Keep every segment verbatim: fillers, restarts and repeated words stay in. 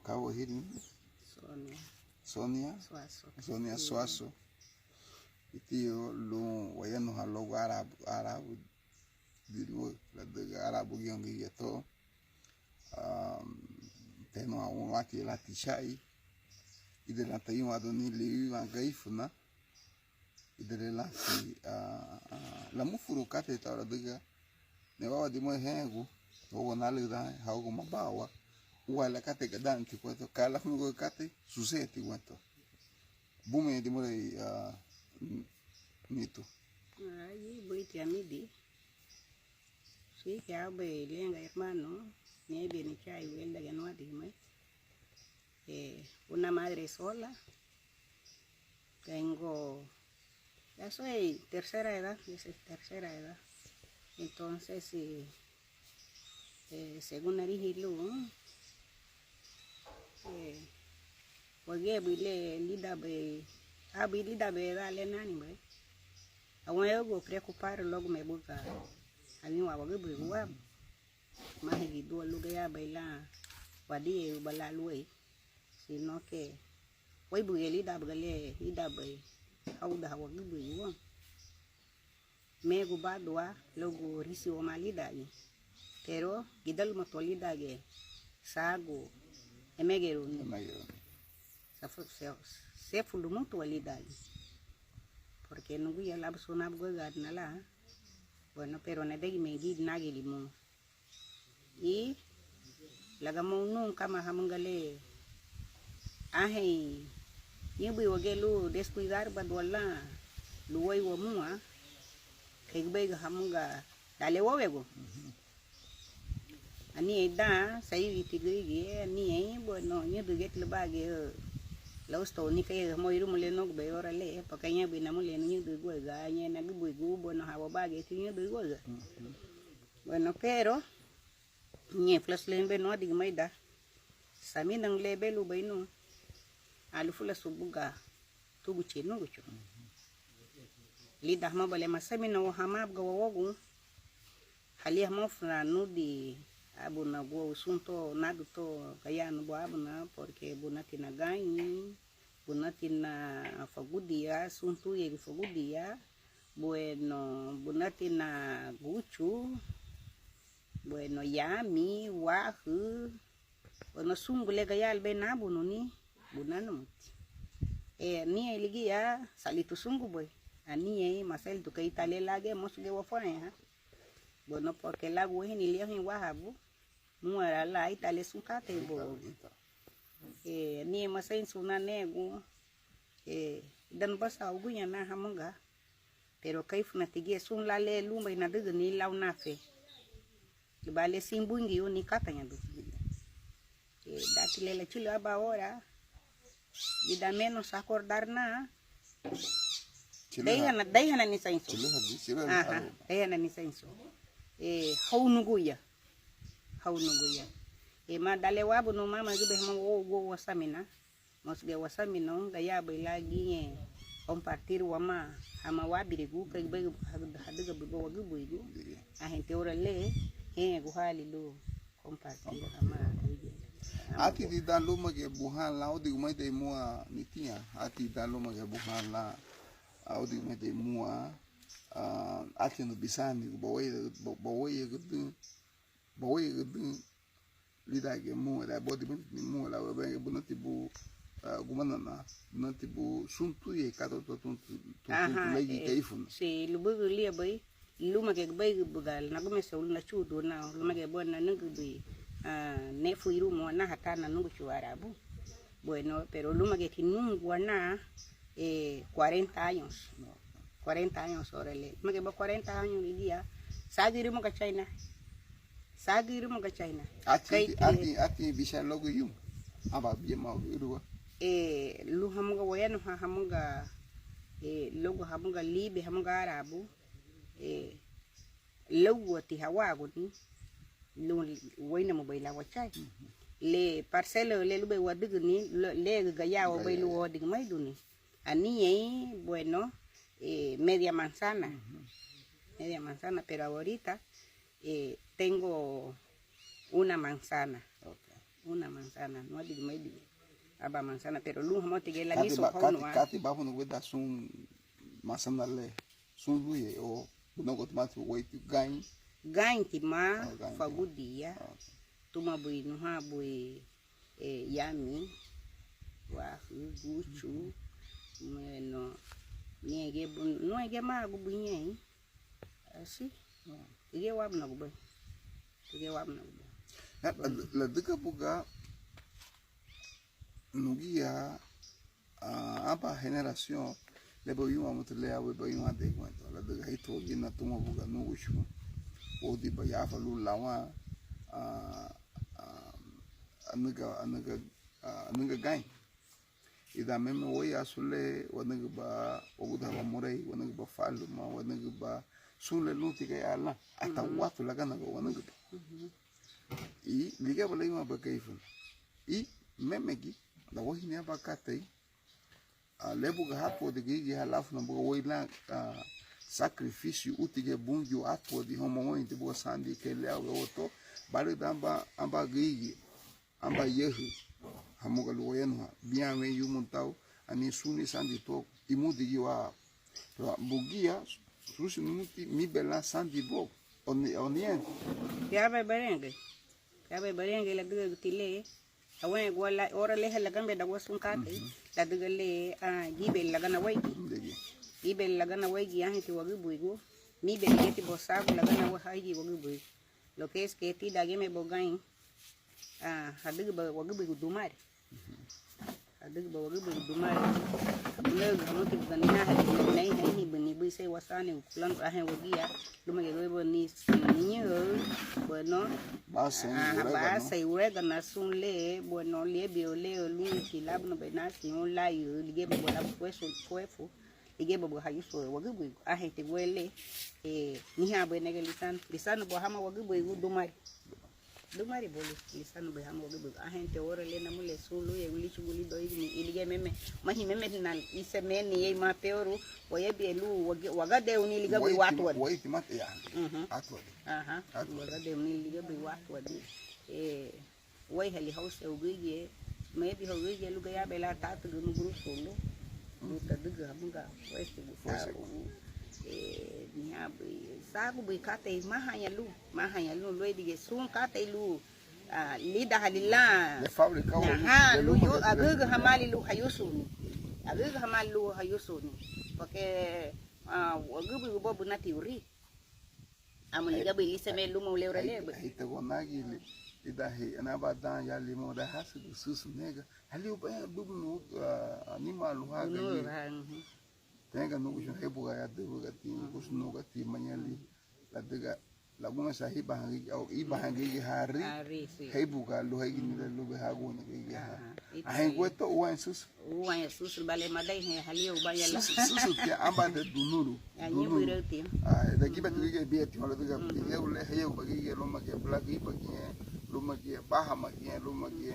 Ka wahiri? Sonia. Sonia? Suazo. Sonia Suazo. Iti lun wayanuhan luagu árabu, árabu di luagu, ladüga árabu giñe ligía to. Am, tenu awati lati chai. Ida lan tayumaduni liwan Garifuna. Ida le lansi, ah, ah, lamufuru katei tau ladüga, ne wawa dimurei hénrengu, wawa nálügüdahan hawagu mabawa, úa le katei gadanti guentó, ka lafunugu katei, suseti guentó. Bumi dimurei, ah, n-, nitu. Ai, buiti amidi. Sí, que abe lenga hermano, niebie ni chai, huelda que no adigme. Eh, una madre sola. Tengo, ya soy tercera edad, ya soy tercera edad. Entonces, sí, eh, según arihi lun, eh, wagía bui le lidan bui, a bui lidan bui edad le nani bui. Awon eu go preocupar luagu me buga, awin wa wagía bui gua. Mahigi dua lugaya bai lan wadie uba lan luéi, sino que wéibugiñe lidan buga le, lidan bui haudaha wagübürigu woun. Megu badua luagu risi wamá lídangiñe, pero gidaluma to lídangiñe sagu emegeruni. Emegeruni. Sefu-, se-, sefu lumutiwa lídangiñe. Porque nuguya labu sun nabugaadina lan, bueno, pero nadegimegi nagilimu. I lagamoun nun kama hamuga le, anhein ñübüin wagía lun descuidarbadua lan luéi wamúa, kei gubeiga hamuga dan le wóunwegun. Anihein dan, seríwiti gürigia, anihein, bueno, ñüdün giñeti lubaragiñe, lau estou ni kei hamoun irumu le nungubei oura le, porque ñübüin namulenu ñüdün guaüga, ñe nagübürigu, bueno, ha wabaragiñeti ñüdün guaüga. Bueno, pero ñein fulasu le benu adigimari dan, saminaü le belubei nun, alufulasu buga túguchi núguchu. Lidan hamaba le masaminarun hamá buga wawagun, halía hamoun funa nudi ábuna guaü sun to nadu to gayaanu bun ábuna, porque bunatina gañi, bunatina fagudia, sun tuyeigi fagudia, bueno, bunatina guchu, bueno, yami, wahü, bueno, sungu le gayaalibei nábununi, buna numuti. E, anihein ligía, salitu sungubei, anihein, masalitu kei ítara le lagía, mosu giñe wafarenhan. Bueno, porque luagu wéihini liahüñü wáhabu, múa lan ítara le sun katei buagu. E, anihein maseinsu nan negu, e, idanu basa uguñe nan hamuga, pero kei funa tigía sun lan le lunbei nadügüni lau nafe. Liba le sin Bungiu ni katañadun. E, dati le lachülü aban ora, lidan menos acordar nan, deihana, deihana ni seinsu. Aha, deihana ni seinsu. E, hau nuguya. Hau nuguya. E, ma dan le wabunun mama gubei hama woungua wasamina. Mosu giñe wasaminarun gayarabei lan giñe compartir wamá hama wabirigu, kei gubei hadügabei wagübürigu. Anheinti oura le, hénrenguhali lun compartir wamá. Átiri dan lúmagiñe buhan lan, ódigimari dan múa nitiña, átiri dan lúmagiñe buhan lan, ódigimari dan múa, ah, átiri bisaanigu, baweiyagüdün, baweiyagüdün, lídangiñe múa, dan bódimeti múa, lau, bunatibu, ah, gumanana, bunatibu sun tuyeigi, kada tun, tun, tun, tun, aha, tun leigi, e, Garifuna. Si lubügü liabei, lúmagiñe gubei buga nagumeserun lachudun nan, lúmagiñe buga nanügübei, ah, nefu irumu anaha tan nanügüchu árabu. Bueno, pero lúmagiñeti nungua nan, e, cuarenta años. Cuarenta años oura le. Lúmagiñe buga cuarenta años ligía, sagü irumu gachaina. Sagü irumu gachaina. Ati, kei ati, ati, ati bichá luagu yun. Aba biama urua. E, lun hamuga wayanuhan hamuga, e, luagu hamuga libe hamuga árabu. E, luaguati hawaguni lun wéinamubei lan wachai. Le parcela le lubéi wadügüni, le, le gayara wabéi lun wadigimariduni. Anihein, bueno, eh, media manzana. Media manzana, pero ahorita, eh, tengo una manzana. Ok. Una manzana, nuadigimeidin aban manzana, pero lun hamuti giñe lamisu hounua. Kati bafunugubei dan sun manzana le, sun luye o bunagutimati weiti gain. Gaintima, fagudi ya. Tuma bui nuha bui, eh, yami, wahu, guchu, bueno, niña giñe bu-, nuña giñe magu bui ñein. Así. Ligía wabunagubei. Ligía wabunagubei. Ladüga buga nuguya, ah, aban generación le bawinwan mutu le awe bawinwan de cuento. Ladüga hitu wagina tuma buga nuguchu. Wodi bayafa lu lawan, ah, ah, anüga, anüga, ah, anüga gain. Idan meme wéiyaasu le wanügüba wagudaha wamurei, wanügüba faluma, wanügüba sun le lunti gei alan, ata watu laganagu wanügüba. I ligíaba lawinwanbei keifuna. I mémegi lawahini aban katei, ah, le buga hátuadi gürigia ha láfuna buga wéi lan, ah, sacrificio uti giñe Bungiu, átuadi houn maweinti buga sandi kei le au, au to, bálügüda aban, aban gürigia. Amba yahü hamuga lun wayanuhan bián wein yumu tau, ani sun ni sandi tuagu, imudi giñe wa bugia, susi numuti mibe lan sandi buagu, oni, oni en. Yabei barengei, yabei barengei ladügagüti le, aweñegua la, ora le ha laganbedagua sun katei, ladüga le, ah, gíbeli lagana weigi. Gíbeli lagana weigi, ánheinti wagübürigu, mibe ligíati bosagu lagana weigi wagübürigu. Lo que es que tídangiñeme bogañi, ah, hadügüba wagübürigu dumari. Hadügüba wagübürigu dumari. Bunagü hamuti buga nihahati neihañihibuni bui sei wasaanigu kulantu ahein wagía, lúmagiñe weba ni, niñaü, bueno, basei, aha, urégano. Basei urégano sun le, bueno, liabin le lunti lábunabei nasiñu layu, ligíaba buga labu fuefu, fuefu. Ligíaba buga hayusu wagübürigu, ánheinti guele, eh, niha bui nege lisanu, lisanu bua hama wagübürigu dumari. Dumari bua li, lisanu bui hama wagübürigu, ánheinti ora le namulen sun luye líchugu lidoigini, i ligía meme, mahi meme na, isemeni, ei ma peoru, wayabiñe lu, wage-, wagadeuni ligabui watuadi. Waiti mate ya. Mhm. Atuadi. Aha. Atuadi. Wagadeuni ligabui watuadi. Eh, Wéihali houseragürigia, mebi hagürigia lun gayabei lan tátügün nugurusu lun, lun tadügün hamuga fuesigu, fuesigu. Eh, niha bui, sagubui katei mahaña lun, mahaña lun, luéidigia sun katei lun, ah, lídanhali lan. Le fábrika, aha, lun, lun agügü hamali lun hayusuni, agügü hamali lun hayusuni, porque, ah, wagübürigu buagu nati wuri. Amu ligabui liseme lumoun le ura le. Ahí te gonagi li, lidan hei, anaba dan ya limón da hasi du susu nega. Hali uba ya dubu nu, ah, animalu ha gayi. Tenga nugu shun hebu ga ya dubu gati, nugu shun nugu gati mañali. Ladüga, lagumesa hiba hangi, au, hiba hangi hari. Hari, sí. Hebu ga lu hegi ni le lube hagu ni hegi ha. Aha, ita. Ahen gueto uan susu. Uaña susu bale madai he halía ubaña la. Susu, susu tia amba de dunuru. Añu dunuru. Buirauti. Ah, de gibe tu gibe bia ti hola diga. Yeu le heyeu bagi ge luma ge bla gi bagi, luma ge baha magi, luma ge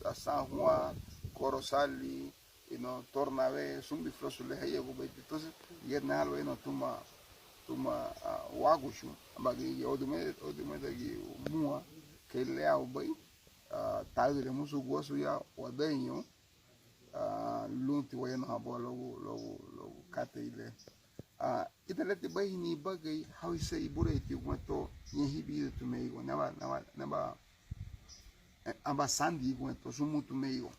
a San Juan, Corozali, you know, Tornabé, sumbi flosu le heyeu bai ti. Entonces, ye na lo eno tuma, tuma, ah, wagushu, bagi ge odume, odume dagi mua, ke le au bai, ah, tagi de musu guasu ya, wadeño, ah, lunti wayanuha bua luagu, luagu, luagu katei le. Ah, ida leti baihini bagei, hau isei ibureiti guentó, ñein hibidu tumeigo, naba, naba, naba, eh, aba sandi guentó, sumutu meigo,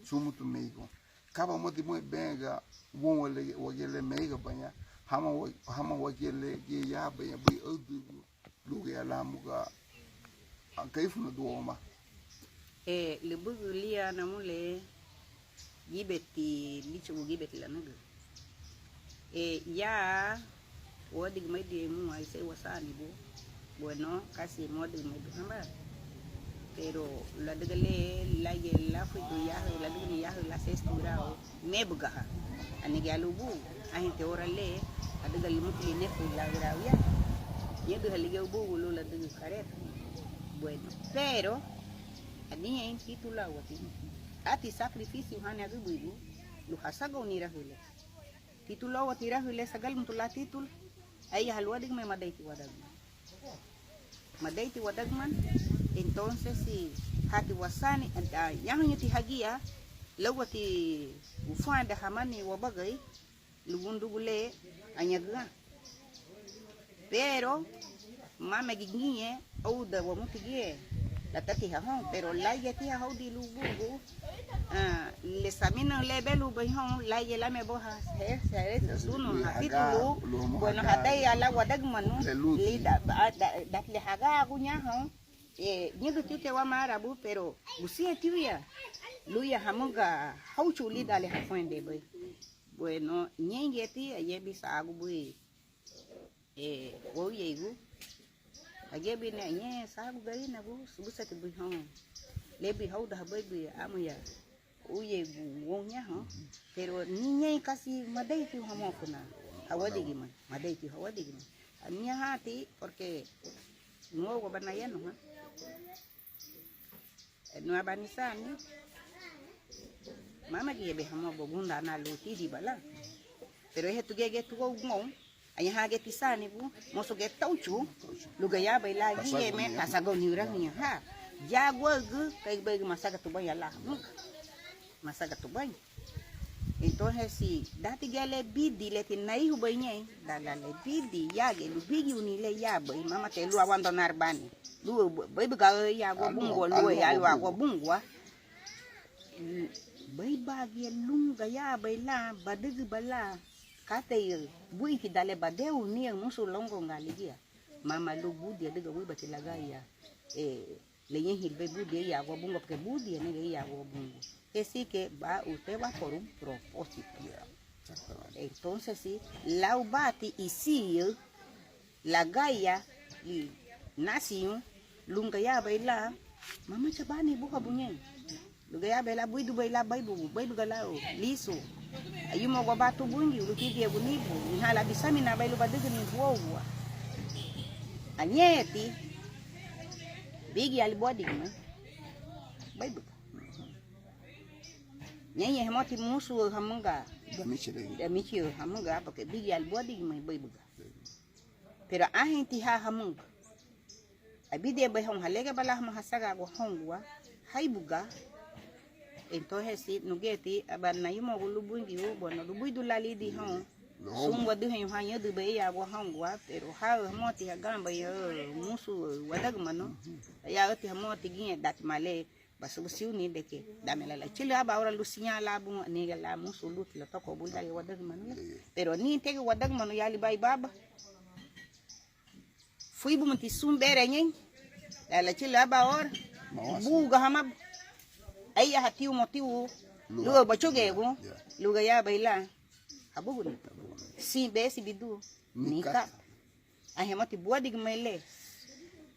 sumutu meigo. Kaba modi mue benga, bon wale, wagele meiga baña, hama wa-, hama wagele ge ya baña, bui audu, Lugía lámuga, ah, keifuna duoma. Eh, lubügü liña namule gíbeti, líchugu gíbeti lanügü. Eh, ya, uadigimeidiña mua iseri wasaanigu. Bueno, kasi muadigimeidiña hamba. Pero ladüga le, laye, lafuidu yahü, ladügüni yahü, la sexto grau. Mébugaha, anigi alubu, anheinti ora le, adüga limuti linefu lagrawiya, ñeduha ligía ubugu lula dügü kareta. Bueno, pero, aniñein titulawati, ati sakrifisiu hani agübüigu, lun hasagauni irahü le. Titulawati irahü le, sagalumutu lan titula, aiha luadigimei madeiti wadagimanu. Madeiti wadagimanu, Entonces, hati wasaani, ñahoñuti hagía, luaguti gunfuranda hamani wabagari lugundun le añagarun. Pero mama giñe, óuda wamuti giñe, latatiha houn, pero lárigiñeti hahoudin lun Bungiu, ah, le saminaü le belubei houn, lárigiñe lame bo ha, he, he, sunu, ha, título, bueno, hadaira lan wadagimanu, lidan, da, da, da, le hagaragu ñahoun, eh, ñüdüntiña wamarabu, pero busentiña luya hamuga houchu lidan le hafurendeibei. Bueno, ñéingiñeti, ayebi sagubei, eh, wéiyeigu. Ayebi ñein sagu Garinagu, subuseti buri houn. Lebui hóudahabei buri amuya wéiyeigu woun ñahoun. Pero ni ñein kasi madeitiñu hamoun funa hawadigimanu, madeitiñu hawadigimanu. Aniñahati, porque nuagu aba nayanuhan. Nuaban nisaani, mama giñe bei hamuga gundaana lun tídiba lan. Pero ehe tugiñe giñe tuagu woun, añaha giñe tisaanigu, mosu giñe touchu, lun gayarabei lan giñe me tasagóu niurahuña ha. Ya guaügü, kei bei masagatubaña lan hamuga. Masagatubaña. Entonces, si dati giñe le bidin, leti narihubei ñein, dan le bidin yagiñe, lun bígiruni le yabei, mama te lun abandonar bani. Lun beibuga yagua bungua, lun ya luagua bungua. Beibagiñe lun gayarabei lan badügüba lan katei buiti dan le badeiruni musu loungounga ligía. Mama lun budin adüga wuribati lagaya, eh, le ñeinhin bei budin yagua bungua, porque budin nege yagua bungua. Así que va usted va por un propósito. Entonces, si lau bati isiu lagaya, nasiñu, lun gayarabei lan, mama chabani buhabu ñein. Lun gayarabei lan buidubei lan beibugu, beibuga lau lisu. Ayumuragua ba tun Bungiu lun tídiagunibu, anihán lan bisaminabei lun badügüni buougua. Añeti, bígiraali buadigimanu, beibuga. Ñeinñein hamuti musu hamuga, damichiraü hamuga, porque bígiraali buadigimanu, beibuga. Pero anheinti ha hamuga, ibidiñebei houn, halegeba lan hamuga hasagagua houngua, heibuga. Entonces, nugueti, aba nayumuragun lun Bungiu, bueno, lubuidun lan lidin houn, sun wadüheñu ha ñüdünbei yagua houngua, pero ha hamuti haganbei musu wadagimanu, ya ati hamuti giñe dati male basubudiruni de que dame lan lachülürün aban ora lun siñá lan bun, anüga lan musu lunti latokobu lidan wadagimanu. Pero ni tegü wadagimanu ya libari baba. Fui bumuti sun bera ñein, dan lachülürün aban ora, buga hamabu. Aya hatiñu motibu lun bachugegu, lun gayarabei lan habuguni. Sin besibidun ni kaba. Anhein hamuti buadigimanu le,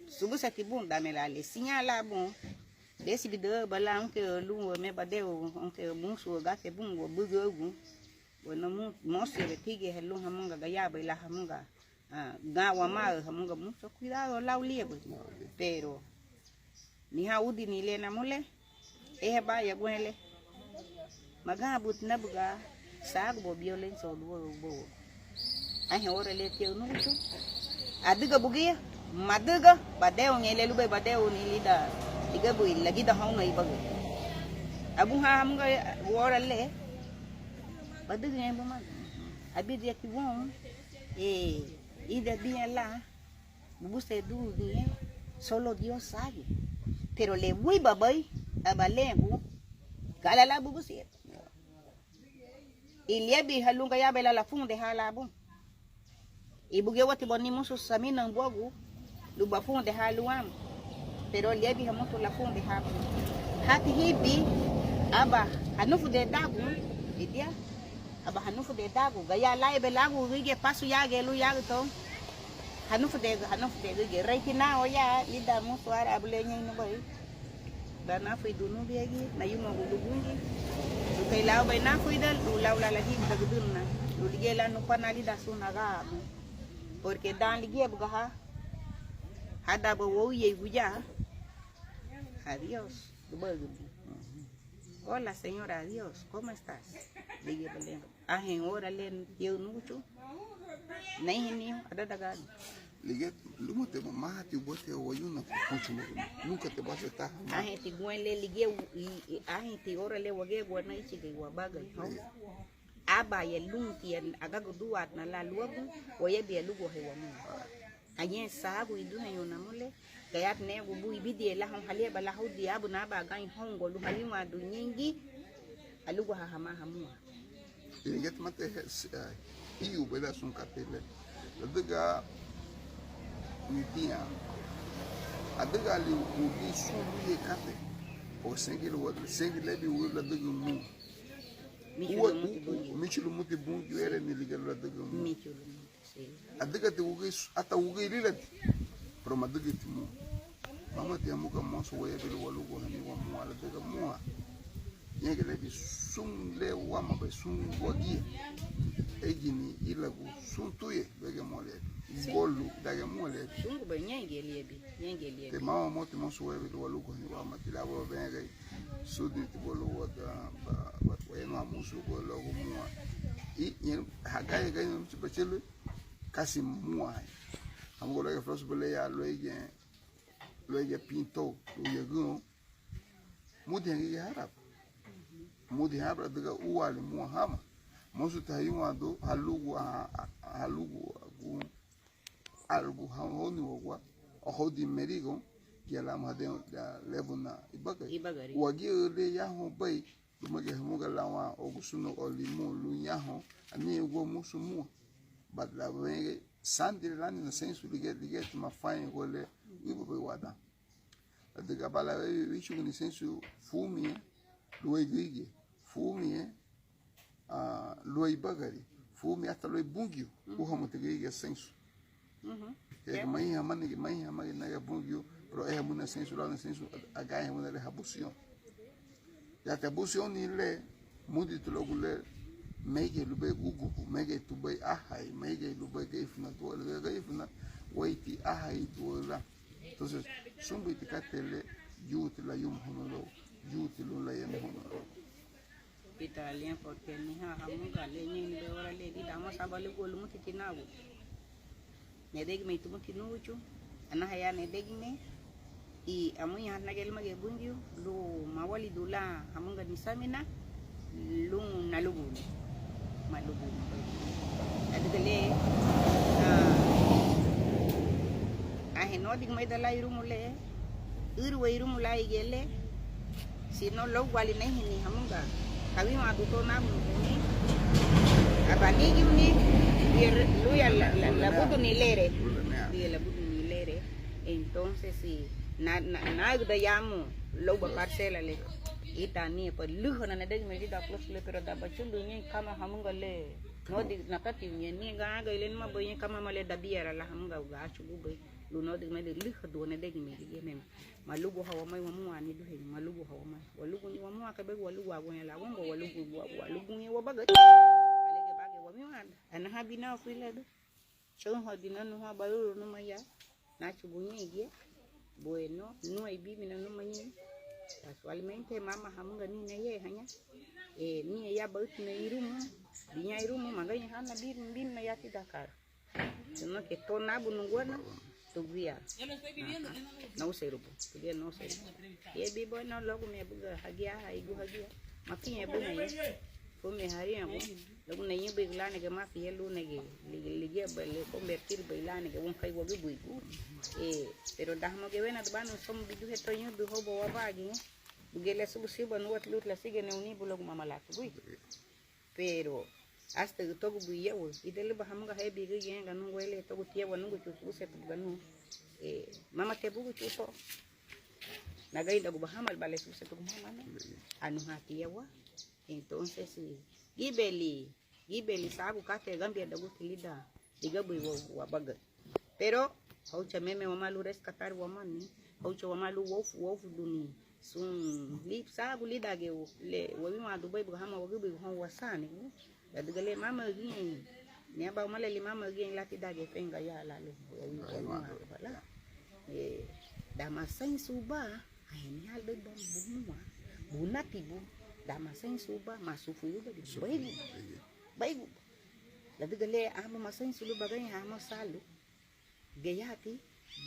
subuseti bun, dame lan le siñá lan bun, besibidünba lan, aunque lun me badeu, aunque musu gate bungua bugügu, bueno, mosu beti giñe lun hamuga gayarabei lan hamuga, ah, gan wamá hamuga musu cuidado lau liabei. Pero anihán údini le namulen, ehe baya guenle, maganbutina buga, saguba violencia luagu ubouagu. Anhein ora le tiña núguchu, adüga bugía, madüga, badeuñein le lubéi badeuñein lidan, ligaburi lagidarún houn ibagari. Abuha hamuga ora le, badügüñein bumada. Ibidiñeti woun, eh, ida biña lan bubuseerun giñe, solo Dios sabe. Pero le wuribabei, aba lerengun, ka lan lan bubuseerun. Liabin ha lun gayarabei lan lafundehan lan bun. Buguyawati bani musu saminaü buagu lun bafundehan lun amu. Pero liabin hamutu lafundehan bun. Hati híbiri, aba hanufudedagun, idia, aba hanufudedagun, gayara lan yebe lagu gürigia pasu yagüta lun yagüta. Hanufudegü, hanufudegü gürigia. Reiti nan oya lidan musu árabu le ñein nubéi. Banafuridun nubiñe, nayumuragua lun Bungiu lun kei laubei nafuridal, lun lau lan lagidagüdüna, lun ligía lan nupanan lidan sun nagaragun. Porque dan ligía buga ha, hadanba wéiyeigu ya. Adiós, lubagüdün. Hola, señora, adiós, ¿cómo estás? Ligía bale. Anhein ora le tiña núguchu, neinhini adadagani. Ligía lúmatima, máhati uguñe wayunagu, húchimaguni, nunca te vas a estar jamás. Ánheinti guentó le ligía, ánheinti oura le wagía guana íchigei wabagari houn. Ábaya lunti agagudúaatina lan luagu, wayabin alugurahei wamúa. Añahein sarágu iduheñu namule, gayaraati nege bun ibidiñe lan houn, halíaba lan houdin ábuna aban gañein houngua lun hawínwandun ñeingiñe, aluguraha hamá hamúa. Ligíatimati híyubei lan sun katei le, ladüga nidiña, adügaali wügüri sun luéi katei, o seingü, seingü liabin wügüri ladügün múa. Míchugun lumuti Bungiu, éreni ligía ladügün múa. Adügati wügüri, hasta wügüri lílati, pero madügüti múa. Mámati hamuga mosu wayabin lun walugurahani wamúa ladüga múa. Ñéingiñe liabin sun le wámabei, sun wagía. Éigini, ílagu, sun tuye, luéigiñe múa liabin. Golu, lídangiñe múa liabin. Súngubei, ñéingiñe liabin, ñéingiñe liabin. Te mama moti mosu wayabin lun walugurahani wamati, lau wabagari súdiniti bolu waga, ba, ba, wayanuha musu bolu luagu múa. I, ñein, hagaya, gaya, musu bachelu, kasi múa. Hamuga luéigiñe fulasu bale ya, luéigiñe, luéigiñe pinto, luéigiñe gü, mudi hagigi hara. Mudi hara, adüga úaali múa hama. Mosu te hayuwandu, halugu, ha, ha, halugu, agu, algu ha-, hóuniwagua, o houdin merigoun, gia lamu hadeirun lébuna ibagari. Ibagari. Wagía le yahoun bei, lúmagiñe hamuga lawa o gusunu o limu lun yahoun, aniheingua musu múa. But laweñegei sandi lánina seinsu ligía, ligíatima fañagua le wibabei wadan. Ladüga aba lan wíchuguni seinsu furumiñe luéi gürigia, furumiñe, ah, luéi ibagari, furumiñe hasta luéi Bungiu, úhamuti gürigia seinsu. Kei maiha hamani, maiha hamani nege Bungiu, pero éhamuna seinsu, lau seinsu, agañeihamuna le habusión. Yati abusióni le, múditi luagu le, megei lubéi úgubu, megei tubéi ahai, megei lubéi Garifuna tuala, Garifuna, weiti ahai tuala. Entonces, sun buiti katei le, yuuti layumahóun luagu, yuuti lun layanuhóun luagu. Ítara liña porque anihán hamuga le ñeinbei oura le lidan amu asabalügüwa lumutiti nabu. Nedegimei tumuti núguchu, anaha ya nedegimei, i amuriaha nagei lúmagiñe Bungiu lun mawalidun lan hamuga nisaminan lun naluguni, maluguni. Ladüga le, ah, anhein nódigimei da lan irumu le, ǘrüwa irumu lárigiñe le, sino lóuguaali neihini hamuga hawinwandun to nábunuguni, aba nígiruni, lunya la, la, labuduni lere, lunya labuduni lere. Entonces, na, na, nagüda yamu louba parcela le, ítara niña, pues lǘhana nedegimei lidan fulasu le, pero dan bachülürün ñein kama hamuga le, nodi, nakati ñein, ñein gagei le numabei ñein kama male dabiyara lan hamuga gachugubei, lun nódigimei le lǘhadiwa nedegimei ligía meme. Maluguha waméi wamúa, niduheñu, maluguha waméi. Waluguni wamúa kei luagu waluguaguña lan woungua, walugu, wa, waluguña wabagari. Alegebagi wamúa, anahán binau fuiledu. Chóuhadi nanuhan baruru numa ya, nachuguñein gia. Bueno, nua ibibina numa ñein. Casualmente mama hamuga niña ye haña. E, niña ya baütina irumu, biña irumu, magañeihana bibina ya tidan karu. Sino que to nábunugua na, tuguya. Aha. Nóuserubu, tuguya nóuserubu. Ye bibo no luagu me buga hagía, haigu hagía. Mafiñe buga ya. Fume hariñagun. Luagu ne ñübürigu lánigi mafiñe lun nigi, ligi, ligía ba le convertir bei lánigi woun kai wagübürigu. Eh, pero dan hamuga wénadubanu somu biduhe to ñübürigu hobo wabagiñe. Buguya le subusiba nuati lun lasigene unibu luagu mama lan tuguya. Pero hasta togu buyau, ida liba hamuga hebi gigi enga nungua ele togu tiawa nungu chu usetu ganu. Eh, mama te bugu chu so. Nagai dagu bahama bale usetu mama na. Anu ha tiawa. Entonces, gibeli, gibeli sagu kate gambia dagu tilida. Diga bui wa, wa baga. Pero haucha meme wamá lun rescatar wamani, haucha wamá lun wofu, wofuduni sun li, sagu lídangiñe le wawinwandubei buga hama wagübürigu houn wasaanigu. Ladüga le mama giñe, ni aban wamá le li mama giñe lan tídangiñe feinga ya lan le wawinwanduba lan. Eh, dan maseinsuba, anhein nihalbei bun, bunua, bunatibu, dan maseinsuba, masufurirubadi, beigu, beigu. Ladüga le amu maseinsu lun bagañeihan amu salu. Geyati,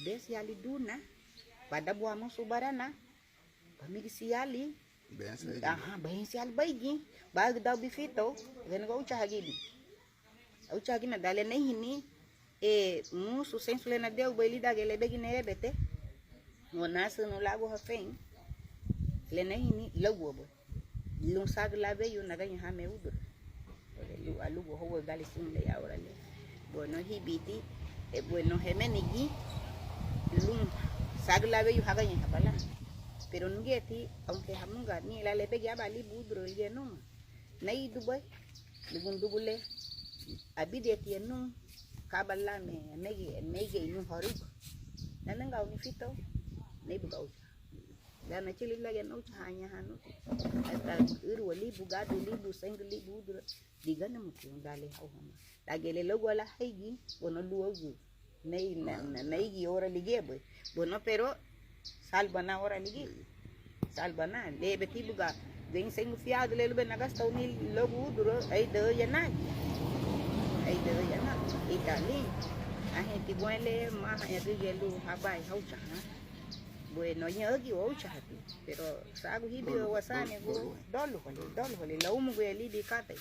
besiali duna, badabu amusu barana, bamigisiali, aha, bahinsiali baigin, bagüdau bifito, geni gouchahagini. Ouchahagina dan le neihini, e, musu seinsu le nadeubei lídangiñe lebegina erebete, o nasunu lagu hafein, le neihini, laguabei. Lun sagü lan weyu nagañeihan me úduraü. Lu-, alugua houa gali sun le ya ora le. Bueno, hibiti, e, bueno, hemenigi, lun sagü lan weyu hagañeihaba lan. Pero nuguyati, aunque hamuga, ni lan lebegi aban libu úduraü ligía numa. Neidubei, lugundugu le, ibidiñetiña nun, kaba lan me, megi, megei nun harugu. Nanügau nifito, neibuga ucha. Gana chili lagi anouchahaña hanu. Hasta ürüwa libu, gádürü libu, seingü libu, úduraü. Ligana muti un dale hau hama. Lagi le lugua lan heigi, bueno, luagu. Nei, na, na, neigi ora ligía bui. Bueno, pero salba nan ora ligía. Salba nan. Lebe tibuga. Wein seingü fiadu le lubei nagasta uni luagu úduraü, aida ya nagi. Aida ya nagi. Ítara liña. Anheinti buen le, mahaña gürigia lun habai hauchahan. Bueno, ña agi wauchahati, pero sagu hibi wasanigu doluhali, doluhali, laumuguya libi katei.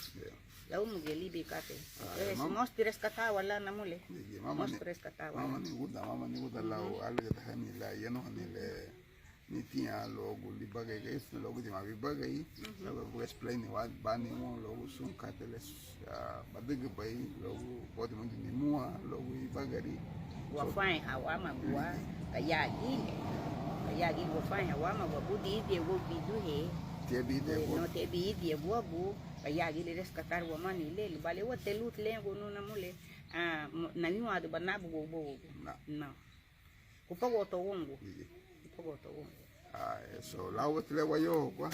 Laumuguya libi katei. Entonces, mosu ti rescatawa lan namule. Mosu ti rescatawa. Mama niguda, mama niguda lau alügüdahani la, yanuhani le, ni tiña luagu libagari, luagu tima bibagari, luagu explain wa, bani un, luagu sun katei le badügübei, luagu bodi mundi nimua, luagu ibagari. Wafarenha wamagua, gayaragili. Gayaragili wafarenha wamagua, budi idia wabiduhe. Tiabide wabu. No, tiabide wabu, gayaragili rescatar wamani le, lubale wa te luz lengu nu namule, ah, mo-, naniwadu banabu wabu. No. No. Kupaguato wongu. Kupaguato wongu. Ah, eso, lau wati le wayohogua.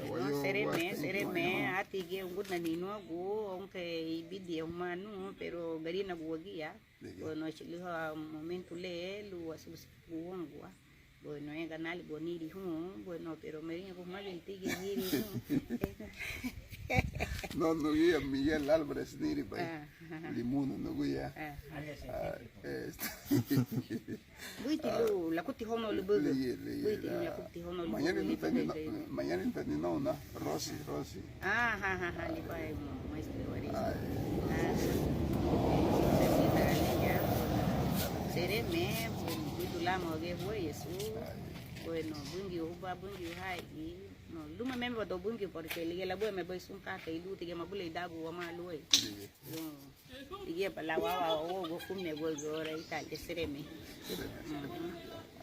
Bueno, sereme, sereme, ati ge ungudina ninuagu, aunque ibidiñe humanu, pero Garinagu wagía. Bueno, chiliha momentu le, lun wasubusi wongua. Bueno, enga nali boniri hun, bueno, pero meriñagu humagei tigiri hun. No, nuguya Miguel Álvarez niri bai. Ah. Limunu nuguya. Ah. Ah, este. Buiti lun lakutihóun lubügü. Buiti lun lakutihóun lubügü. Mañana inta ni no, na Rosi, Rosi. Ah, ha, ha, ha, libai maestro Evaristo. Sereme, buidu lama oge hueyesu. Bueno, Bungiu huba, Bungiu haigi. No, luma meme bado Bungiu porque ligía labuemebei sun katei lun tigía mabulieidagua wamá luéi. Ligía bala wawa wogo fume wogo ora ita de sereme. Sereme, sereme.